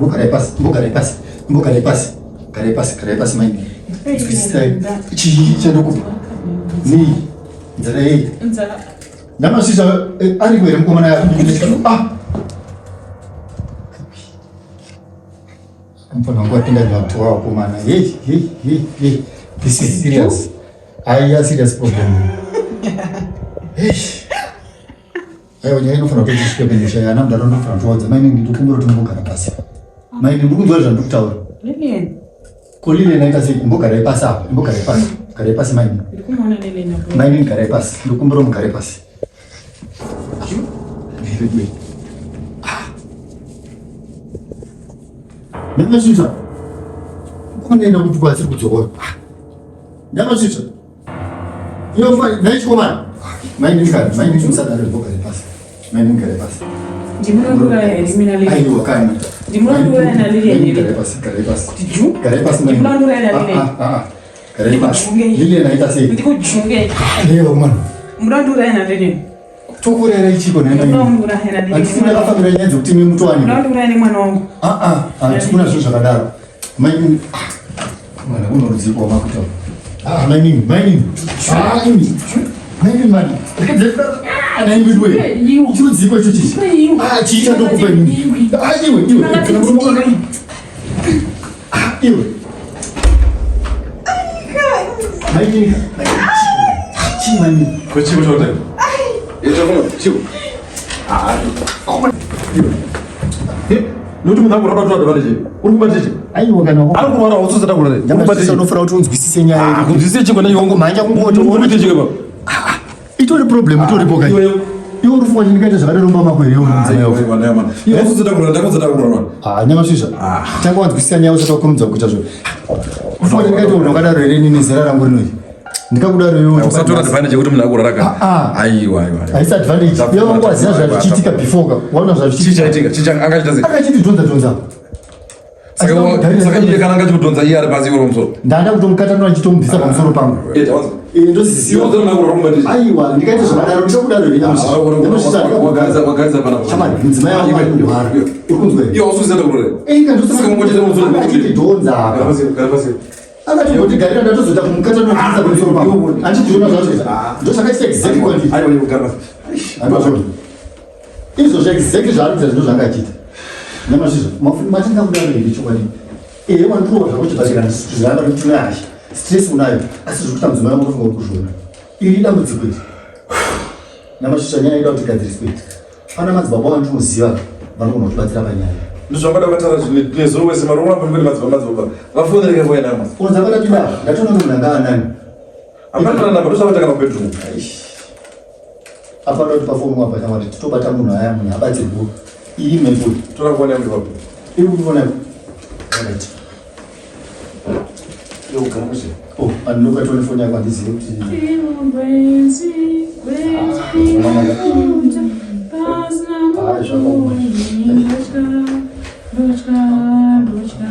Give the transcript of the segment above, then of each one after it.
Mbogarai pasi, mbogarai pasi, mbogarai pasi, garai pasi, garai pasi mai. Nzwisisai. Chii chandokupa? Nei? Nzara yei? Nzara. Ndamasvisa eh, ariko here mukomana ah. Mfana wangu apinda nyatwa wakomana. Hey, hey, hey, hey. This is serious. Aiya serious problem. Hey. Aiwa nyaya inofanira kuti isvike kumusha yana mudaro ndofanira kutowadza mainini ndokumbira kuti mumbogara pasi. Mainini muri kunzwa zvandiri kutaura. Lilian. Ko Lilian aita sei? Imbogarai pasi apa. Imbogarai pasi. Garai pasi mainini. Ndiri kumuona Lilian apo. Mainini garai pasi. Ndokumbira mugare pasi. Ndakasvitsa. Kunoenda kuti kwasiri kudzokora. Ndakasvitsa. Iyo fine, nhai chikomana. Mainini kare, mainini musadaro ndogare pasi. Mainini gare pasi. Ndimunonduraya here mina Lilian? Aiwa kani. Ndimunonduraya na Lilian Mainini here? gare pasi, gare pasi. Ju? Gare pasi mainini. Ndimunonduraya na Lilian. Ah, ah, ah. Gare pasi. Ndikujunge. Lilian aita sei? Ndikujunge. Aiwa komana. Munonduraya na Lilian. Tokurera ichiko nhai mainini. Munonduraya na Lilian. Handisi ndakafambira nyaya dzekuti imi mutowanikwa. Munonduraya nemwana wangu. Ah ah, hatikuna zvinhu zvakadaro. Mainini. Ah. Mwana unorudzikwa makuta. Ah, mainini, mainini. Ah, imi. Mainini mani. Ah, naimi wewe. Chirudzikwa icho chichi. Ah, chii chandokupa inini. Ah, iwe, iwe. Kana murume wako Ah, iwe. Mainini. Chii mainini? Ko chii kuchota? Ita chii? Ah. Iwe. Nokuti munhu akurwara kutora advantage. Uri kubata chii? Aiwa kana Ari kurwara wotsotsa kurwara. Uri kubata chii? unofanira kuti unzwisise nyaya Ah, kunzwisise chii kona iwe? Mhanya kungoti Uri kubata chii baba? Itori problem itoripo kai. Iwe Iwe uri kufunga kuti ndingaita zvakadaro mumba mako here uri mudzimai wako? Aiwa naye mana. Wotsotsa kurwara, ndakutsotsa kurwara. Ah, nyamasvisva. Tanga wanzwisisa nyaya usati wakurumidza kuita zvo. Kufunga kuti ndingaita unhu wakadaro here inini zera rangu rinori? Ndikakudaro iwe. Usatora advantage yekuti munhu akurwara ka. Ah, ah. Aiwa aiwa. Haisi advantage. Iwe wangu waziva zvavichiitika before ka. Waona Chii zvavichiitika. chaitika? Chii changa angachita sei? Akachiti dhonza dhonza. Saka saka iye kana angachikudhonza iye ari pasi iwe uri pamusoro. Ndanda kutomukatanura ndichitomubvisa pamusoro pangu. Eh, tawanza. Eh, ndoziziva. Iwe unoona kurwara kubata chii? Aiwa, ndikaita zvakadaro ndichakudaro here nyamasvisva? Nyamasvisva Wagarisa wagarisa pana. Shamwari, mudzimai wangu ari kurwara. Uri kunzwa here? Iwe usuziza kurwara. Eh, Saka mungochita musoro akachitidhonza Gara apa. pasi, gara pasi. Akatigotigarira ndatozoita kumukata nokubvisa pamusoro pangu. Andichiona zvacho izvi. Ndozvakaita exactly kwandiri. Aiwa, iwe gara pasi. Handozvona. Izvozvo exactly zvaari kuita ndozvo zvanga achiita. Nyamasvisva, matinga kudaro here chokwadi? Ehe, wandirowa zvako chibhakera zviramba kuti une hasha. Stress unayo, asi zviri kuita mudzimai wangu unofunga uri kuzviona. Iri idambudziko iri. Nyamasvisva nyaya inoda kuti igadziriswe. Pana madzibaba wandinoziva vanogona kutibatsira panyaya. Ndozvangada kutaura nezuro wese maruva apo ndikuti madzibaba madzibaba. Vafonere kwa nama. Unza vakapinda, ndatoona kuti munhu anga anani. Hapana kana namba ndozvakaita kana bedroom. Apa ndoti pafoni apa chamwari titobata munhu aya munhu abatsirwe. Iyi mhepo. Tora foni yangu ipapo. Iri kufona yako. Alright. Iwe ugara mushe. Oh, andinoka tone foni yako handizivi kuti Gwenzi, gwenzi, pasina Ah, zvakaoma. ndotya, ndotya, ndotya.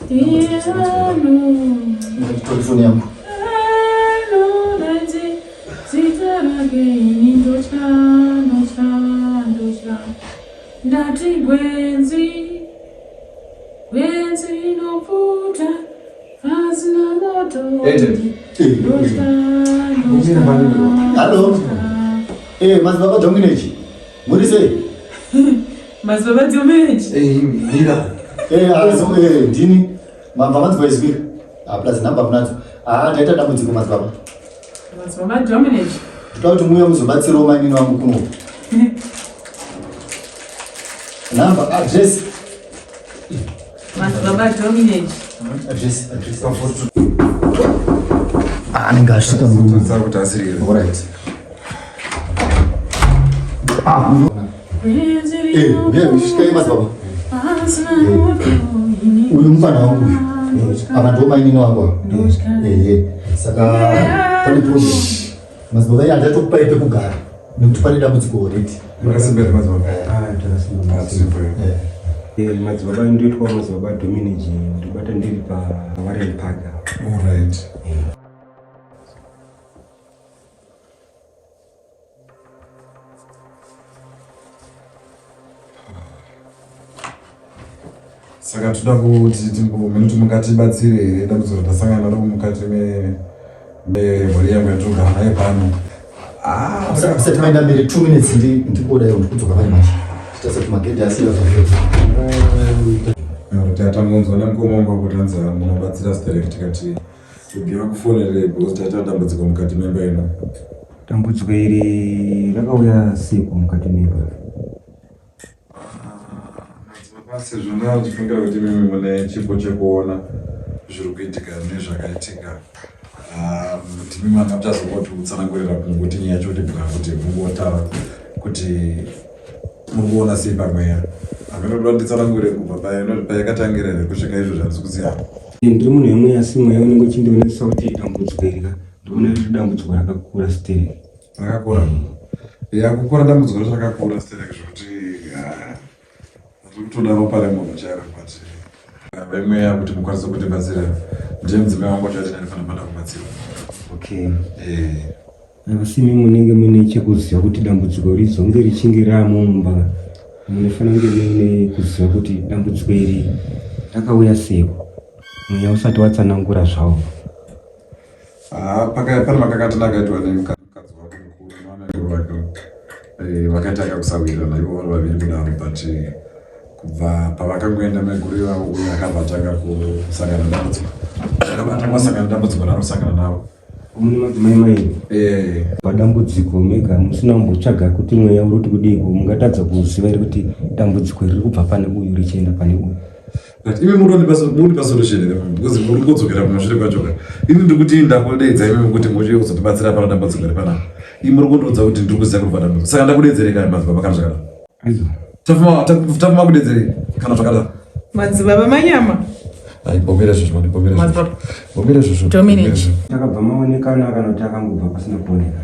Iye ano, ndikatore foni yangu. anodanzi zita rake ini ndotya, ndotya, ndotya. Ndati gwenzi, gwenzi rinopfuta pasina moto. Agent. Ndotya, ndotya, Hello. Eh, madzibaba Dominage. Muri sei? Madzibaba Dominage. Eh, mira. Eh, ah, so, eh, ndini. Mabva madzibaba izwira. Ah, plus number munadzo. Ah, ndaita dambudziko madzibaba. Madzibaba Dominage. Ndoda kuti muuye muzobatsirawo mainini wangu kuno. Number, address. Madzibaba Dominage. Address, address. Ah, anenge asvika murume. Tsara kuti asirire. Alright. Ah, eh, ndiye svikai madzibaba. Uyu mufana wangu uyu. Ava ndiwo mainini wangu ava. Ehe. Saka pane problem. Madzibaba iye handatokupai pekugara nekuti pane dambudziko already. Makasimbera madzibaba. Ah, takasimba. Takasimba. Eh. Madzibaba ndoitwa madzibaba Dominage ndobata ndiri pa Warren Park. All right. Saka toda kuti timbomene kuti mungatibatsire here dambudziko ratasangana naro mukati memhuri yangu yatinogara nayo pano. Ah, Usati maenda mberi 2 minutes ndikuoda iwo ndikudzoka vari manje. Titasati magedhi asiya zvazvo. Kuti atangonzwa nemukoma wangu kuti anzi munobatsira sterek tikati tobva kufonerei because taita dambudziko mukati memba ino. Dambudziko iri rakauya seiko mukati memba? Madzibaba, sezvo ndava ndichifungira kuti imimi mune chipo chekuona zviri kuitika nezvakaitika, ndimi manga muchazongoti kutsanangurira kungoti nyaya yacho kuti bwa kuti mungotaura kuti muri kuona sei pamweya. Hameno kuda nditsanangurire kubva payakatangira here kusvika izvo zvandisi kuziva. Ndiri munhu wemweya, asi mweya unenge uchindionesa kuti dambudziko iri ka ndikuona riri dambudziko rakakura stereki. Rakakura. Ya, kukura dambudziko racho rakakura stereki zvekuti ndiri kutoda ropa remunhu chairo, but vemweya kuti mukwanise kutibatsira ndiye mudzimai wangu wacho ati ndinofanira pada kubatsirwa. Okay. Asi imi munenge muine chekuziva kuti dambudziko rizonge richinge ramo mumba, munofanira kunge muine kuziva kuti dambudziko iri rakauya seiko, mweya usati watsanangura zvawo. Ah, pane makakatana akaitwa nemukadzi wake mukuru navamai vake, vakaita kakusawirirana ivo vari vaviri kudaro, but kubva pavakangoenda maiguru ivavo, uyo akabva atanga kusangana dambudziko, akabva atanga kusangana dambudziko raarosangana navo. Mune madzimai maini? Eh. Padambudziko mega musina kumbotsvaga kuti mweya uri kuti kudiko, mungatadza kuziva here kuti dambudziko riri kubva pane uyu richienda pane uyu? But imi muri pasolution here? Because muri kudzokera kumashure kwacho ka. Ini ndiri kuti ndakudeedza imi kuti muchiuye kuzotibatsira pano dambudziko riri panapa. Imi muri kundiudza kuti ndiri kuziva kuri kubva dambudziko. Saka ndakudedzerei kana madzibaba kana zvakadaro? Aiwa. Tafuma kudedzerei kana zvakadaro? Madzibaba manyama. Ai, mbomira izvozvo, mbomira izvozvo. Madzibaba. Mbomira izvozvo. Dominic. Mbomira izvozvo. Takabva maonekana kana kuti akangobva pasina kuonekana?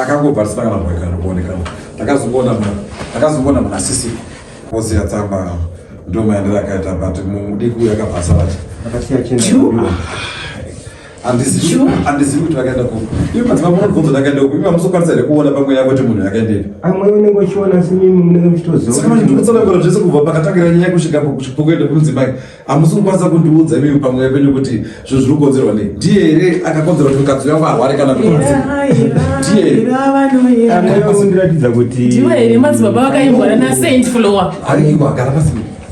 Akangobva risina kana kuonekana kuonekana. Takazongoona munhu asisi. Kozi yatsamba ndo maendero akaita, but mudiki uyu akabva asara. Akasiya achienda Chu. kudiwa. Handizivi kuti vakaenda kupi. Imi madzibaba munobvunza ndakaenda kupi. Imi hamusokwanisa here kuona pamweya kuti munhu akaendepi? Amwe unenge uchiona, asi mimi munenge muchitoziva. Saka manje ndikutsanangura zvese kubva pakatangira nyaya kusvika pokuenda kumudzimai. Hamusi kukwanisa kundiudza imimi pamweya penyu kuti zvinhu zviri kukonzerwa nei? Ndiye here akakonzera kuti mukadzi wangu arware kana kuti ndiye? Amwe undiratidza kuti Ndiwe here madzibaba vakaimbwa na Saint Flower? Aiwa, gara pasi.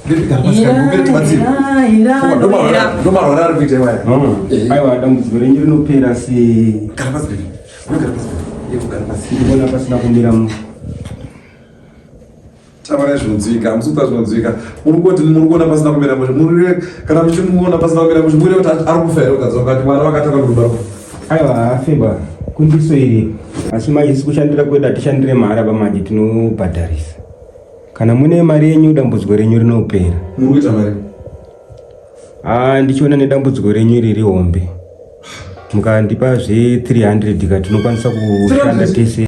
Baby, gara pasi, gara tibatsire. Ndomarwara ari kuita iwaya. Aiwa, dambudziko renyu rinopera asi Gara pasi, baby. Unogara pasi, baby. Iwe gara pasi. Ndikuona pasina kumira mu Taurai zvinonzwika, hamusi kuita zvinonzwika. Muri kuti muri kuona pasina kumira mushe. Muri kana muchimuona pasina kumira mushe, muri kuti ari kufa here mukadzi wangu? Ati mwana vakatanga kubarwa. Aiwa, haafeba kundiso iri, asi manje isi kushandira kwedu hatishandire mahara pamanje, tinobhadharisa. Kana mune mari yenyu dambudziko renyu rinopera. Muri kuita mari? Ah, ndichiona nedambudziko renyu iri rihombe, mukandipa zve 300 ka tinokwanisa kushanda tese.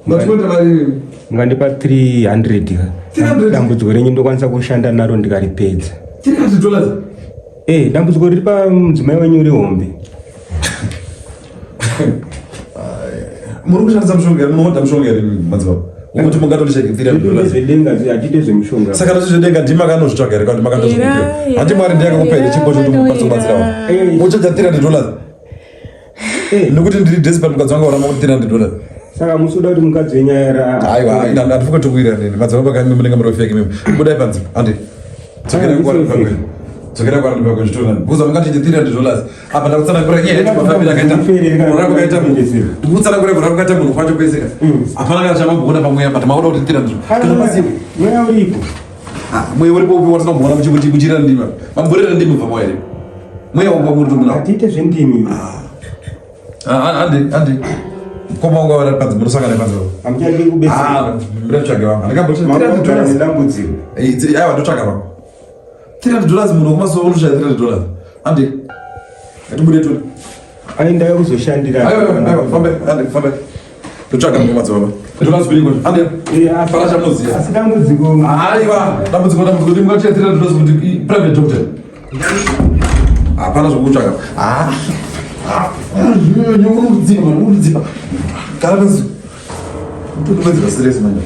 Matinoita mari? Mukandipa 300 ka 300? Dambudziko renyu ndokwanisa kushanda naro ndikaripedza. $300? Eh, dambudziko riri pamudzimai wenyu rihombe. Muri kushandisa mushonga here? Munoodha mushonga here, madzibaba? Wokuti mungatondisheke $300? Zvedenga, hatiite zvemushonga. Saka ndazvo zvedenga ndimi makanozvitsvaga here kana kuti makandozvikupiwa? Handi Mwari ndiye akakupa here chipo chokuti mukwanise kubatsira vanhu? Muchaja $300? Nekuti ndiri desperate, mukadzi wangu aramba kuti $300. Saka musuda kuti mukadzi wenyu ayara? Aiwa, handifunge tokuwira nini. Madzibaba kani munenge muri fake mimi. Budai panze. Handi. Dzokera kwari pamwe. Dzokera kwari pamwe zvitori nani. Because mungati $300. Apa ndakutsanangura nyaya yetu mafambiro akaita. Kurara kwakaita munhu. Ndikutsanangura kurara kwakaita munhu kwacho kwese. Hapana kana chamamboona pamweya, but maona kuti 300. Kana pasi. Mweya uripo. Ah, mweya uripo upi watisina kumboona muchirira ndima? Mamborera ndimi pamweya here? Mweya wanga muri tomuna. Hatiite zvendimi. Handi, handi. Koma unga vari panze, munosangana panze. Hamuchadi kubetsera? Ah, ndinotsvaga vangu. Handingamboti Makugara $300. nedambudziko. Aiwa, ndotsvaga vangu. $300, munhu wekumasowe unoshaya $300? Handi. Ngatibude tone. Ai, ndauya kuzoshandira. Aiwa, aiwa, fambe, handi, fambe. Ndotsvaga munhu madzibaba. Dollars kuri kwacho. Handi. Fara chamunoziva. Asi dambudziko Aiwa, dambudziko kuti mungachiya $300 kuti private doctor. Hapana zvokutsvaga. Ah. Ah, unodzipa, unodzipa. Gara pasi. Utotomedzera stress manje.